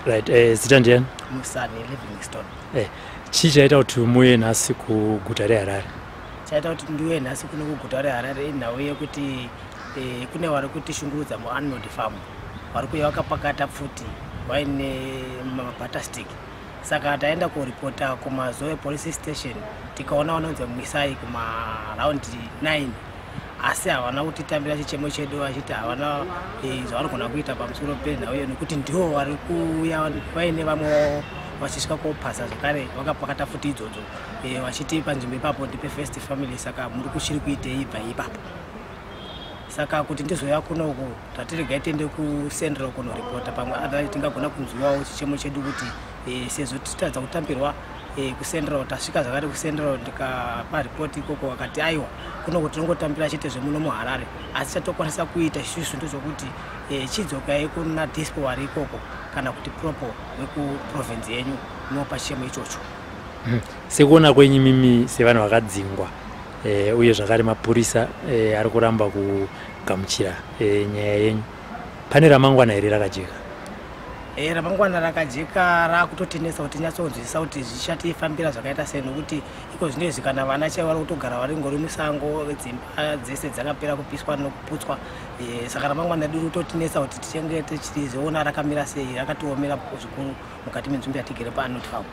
Right, zita ndiani? Musani Livingstone. Chii chaita kuti muuye nhasi kuguta reHarare? Chaita kuti ndiuye nhasi kuno kuguta reHarare inhau yekuti kune vari kutishungurudza muArnold Farm, vari kuuya vakapakata pfuti vaine mabutter stick. Saka taenda kuripota kuMazoe Police Station, tikaona vanonzi Mwisai kumaround 9, asi havana kutitambira chichemo chedu, vachiti havana zvavanogona kuita pamusoro penhau iyo, nekuti ndivo vari kuuya vaine vamwe vavo vachisvika kopasa zvakare vakapakata futi idzodzo, vachiti panzvimbo ipapo ndipe First Family, saka muri kuchiri kuitei ibva ipapo? Saka kuti ndizouya kunoku, tatiregai tiende kuCentral kunoripota, pamwe otherwise tingagona kunzwiwawo chichemo chedu, kuti sezvo titadza kutambirwa kuCentral. Tasvika zvakare kuCentral, ndikapa ripoti ikoko, vakati aiwa, kunoku tinongotambira chete zvemuno muHarare, asi chatokwanisa kuita isusu ndezvokuti chidzokai kuna dispo vari ikoko kana kuti propo vekuprovince yenyu, munopa chichemo ichocho. Sekuona kwenyu mimi sevanhu vakadzingwa, uye zvakare mapurisa ari kuramba kugamuchira nyaya yenyu, pane ramangwana here rakajeka? Ramangwana rakajeka rakutotinetsa kuti tinyatsonzwisisa kuti zvichatifambira zvakaita sei, nokuti iko zvinezvi kana vana chaivo vari kutogara vari ngori musango, dzimba dzese dzakapera kupiswa nokuputswa. Saka ramangwana redu rikutotinetsa kuti tichinge tichizoona rakamira sei, rakatiomera zvikuru mukati menzvimbo yatigere paArnold Farm.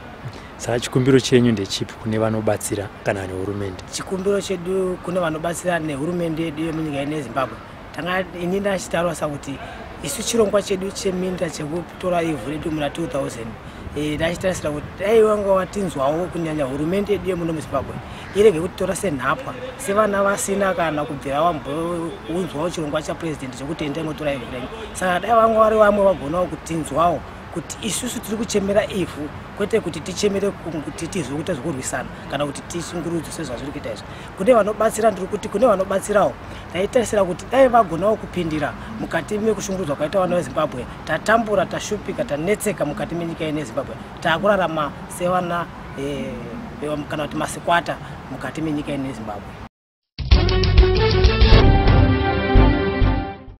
Saka chikumbiro chenyu ndechipi kune vanobatsira kana nehurumende? Chikumbiro chedu kune vanobatsira nehurumende yedu yemunyika ino yeZimbabwe, tanga ini ndachitaura sakuti isu chirongwa chedu cheminda chekutora ivhu redu muna 2000, ndachitarisira kuti dai vanga watinzwawo, kunyanya hurumende yedu yemuno muZimbabwe irege kutitora senhapwa, sevana vasina kana kubvira vambounzwawo chirongwa chapurezidendi chekuti endai motora ivhu renyu. Saka dai vanga vari vamwe vagonawo kutinzwawo kuti isusu tiri kuchemera ivhu, kwete kuti tichemere kuti tizwe kuita zvekurwisana kana kuti tishungurudzwe sezvazviri kuita izvi. Kune vanobatsira, ndiri kuti kune vanobatsirawo, ndaitarisira kuti dai vagonawo kupindira mukati mekushungurudzwa kwaita vana veZimbabwe. Tatambura, tashupika, tanetseka mukati menyika ino yeZimbabwe. Taakurarama sevana kana kuti masquatter mukati menyika ino yeZimbabwe.